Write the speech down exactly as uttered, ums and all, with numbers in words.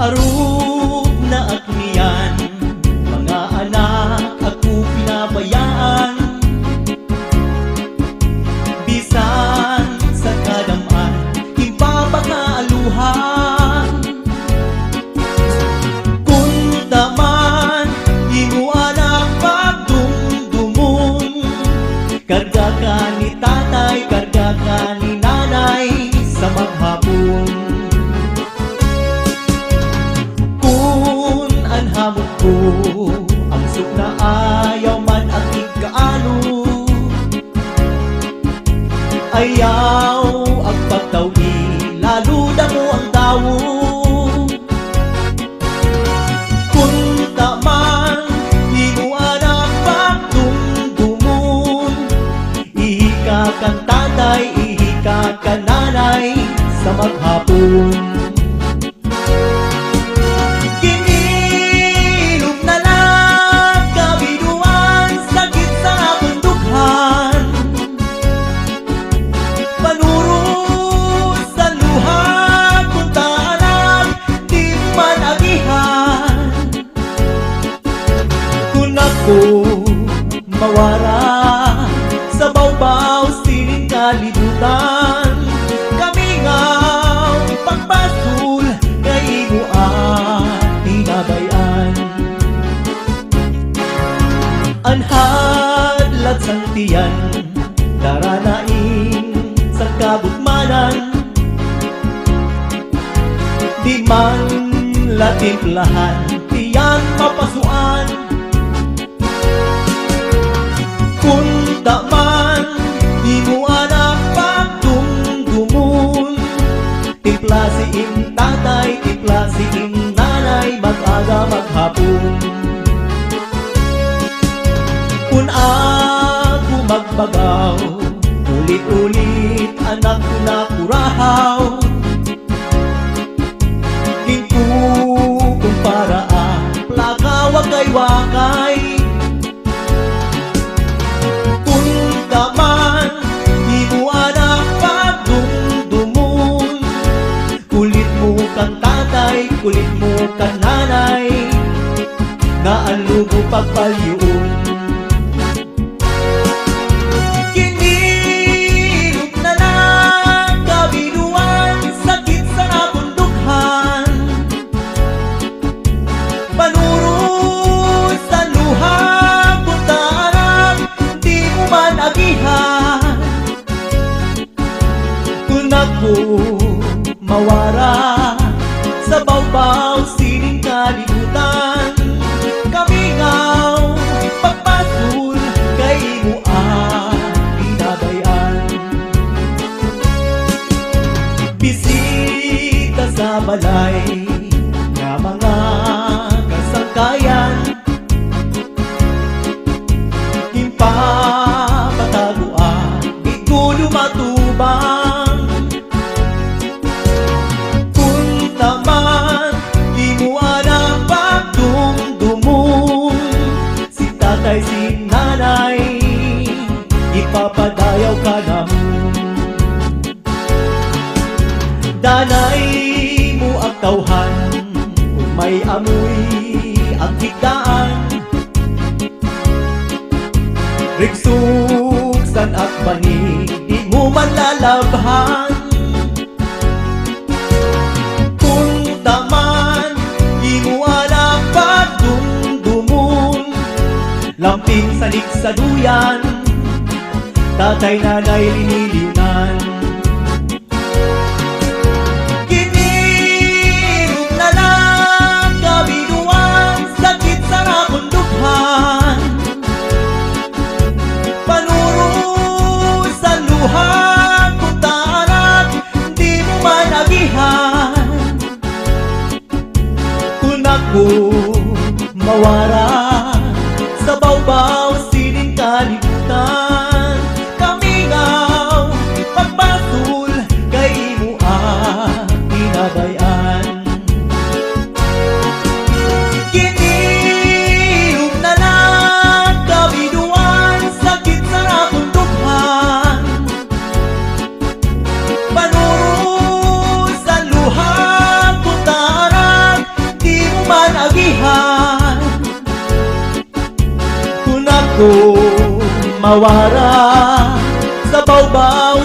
Arog na ak niyan, mga anak ako pinabayaan. Bisan sa kadam-an, ginpapakaaluhan. Kunta man, imo anak pagdumdumon. Karga ka ni tatay, karga ka ni nanay sa maghapon. Kun an hamot ko, ang sukna ayaw man ak igkaalo. Ayaw ak pagtaw-i, lalo damo ang tawo. Kunta man, imo anak pagdumdumon. Ihi ka kan tatay, ihi ka kan nanay sa maghapon. Ginilog na la kabidoan, sakit sa akon dughan. Panuro sa luha, kunta anak, di man agihan. Kun ako mawara sa bawbaw sining kalibutan, kamingaw pagbasol kay imo an tinabay-an. An hadlat sang tiyan, daranain sang kabugmanan. Di man la timplahan, tiyan mapasuan. Kunta man, imo anak pagdumdumon. Timpla si im tatay, timpla si im nanay, mag-aga, maghapon. Kun ako magbagaw, ulit-ulit anak ko nakurahaw. Ginkukumpara an plaka wakay-wakay. Kunta man, imo anak pagdumdumon. Kulit mo kan tatay, kulit mo kan nanay, nga an lugo pagpalyoon. Ginilog na la kabidoan, sakit sa akon dughan. Panuro sa luha, kunta anak, di mo man agihan. Kun ako mawara sa bawbaw sining kalibutan, kamingaw pagbasol kay imo an tinabay-an. Bisita sa balay nga mga kasangkayan, ginpapatago an bigulo matubang. Kunta man, imo anak pagdumdumon. Si tatay, si nanay, ipapadayaw ka namon. Danay mo ak tawhan, kun may amoy ak higdaan. Rigsog san ak banig, di mo man lalabhan. Kunta man, imo anak pagdumdumon. Lampin sanig sa duyan, tatay nanay liniliwnan. Ginilog na la kabidoan, sakit sa akon dughan. Panuro sa luha, kunta anak, di mo man agihan. Kun ako mawara sa bawbaw sining kalibutan, kamingaw pagbasol kay imo an tinabay-an. Ginilog na la kabidoan, sakit sa akon dughan. Panuro sa luha, kunta anak, Mawara sa bawbaw